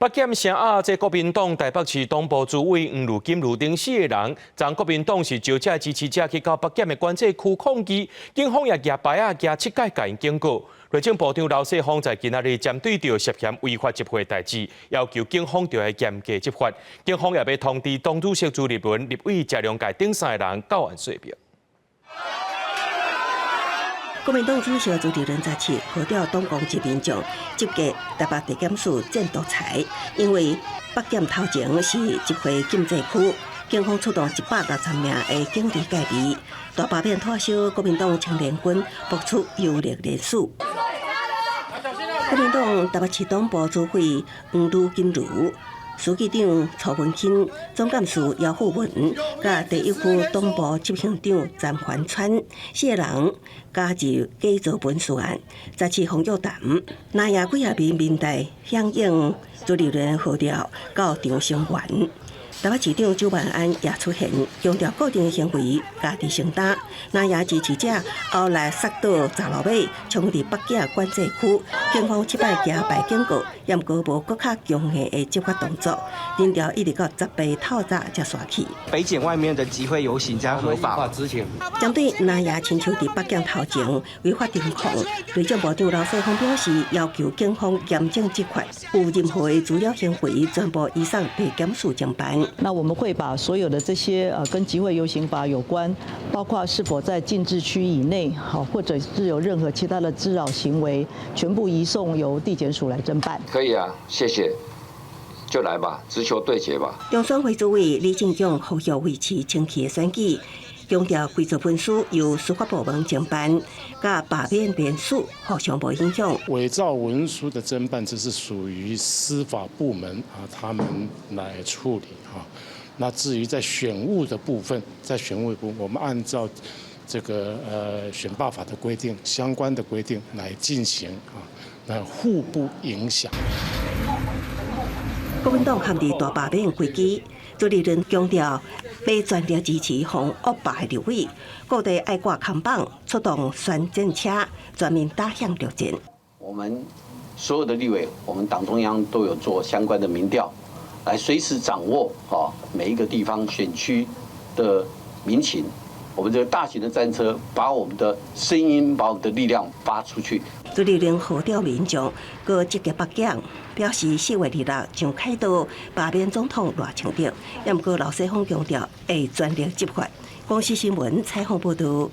北檢聲押這國民黨台北市黨部主委黃汝金、汝丁四个人，昨國民黨是召集支持者去到北檢的管制區抗議，警方也舉牌仔舉七改共𪜶警告。內政部長劉世鋒在今仔日針對著涉嫌違法集會代誌，要求警方著愛嚴格執法。警方也欲通知黨主席朱立倫、立委謝龍介等三个人到案說明。國民黨主席朱立倫十七號號召黨工及民眾集結台北地檢署戰獨裁，因為北檢頭前是集會禁制區，警方出動160名的警力戒備，大罷免拖燒國民黨青年軍爆出有力連署。國民黨台北市黨部主委黃汝金如、書記長曹文钦、總幹事姚富文、佮第一區黨部執行長詹環川四个人加入假造文書案，再次封約談。南亞幾仔名民代響應朱立倫號召到場聲援。台北市長蔣萬安也出現，強調個人行為家己承擔。南亞支持者後來殺到閘路尾，衝入北檢管制區，警方七擺舉牌警告，也毋過無閣較強硬的執法動作，人潮一直到十八透早才散去。北檢外面的集會遊行將合法。針對南亞親像佇北檢頭前違法情況，內政部長劉世鋒表示，要求警方嚴正執法，有任何的滋擾行為，全部移送地檢署偵辦。那我們會把所有的這些跟集會遊行法有關，包括是否在禁制區以內，好，或者是有任何其他的滋擾行為，全部移送由地檢署來偵辦。可以啊，謝謝，就來吧，直球對決吧。中選會主委李進勇呼籲維持清氣的選舉，強調偽造文書由司法部門偵辦，佮罷免連署互相無影響。偽造文書的偵辦，這是屬於司法部門啊，他們來處理啊。那至於在選務的部分，在選務部，我們按照這個選罷法的規定，相關的規定來進行啊，那互不影響。國民黨陷入大罷免危機，朱立倫強調欲全力支持防惡霸的立委，各地愛掛扛棒，出動宣戰車，全面打響作戰。我們所有的立委，我們黨中央都有做相關的民調，來隨時掌握啊每一個地方選區的民情。我們這個大型的戰車，把我們的聲音、把我們的力量發出去。朱立倫號召民眾，閣集結北檢，表示4月26上凱道罷免總統賴清德。也毋過劉世鋒強調會全力執法。公視新聞採訪報導。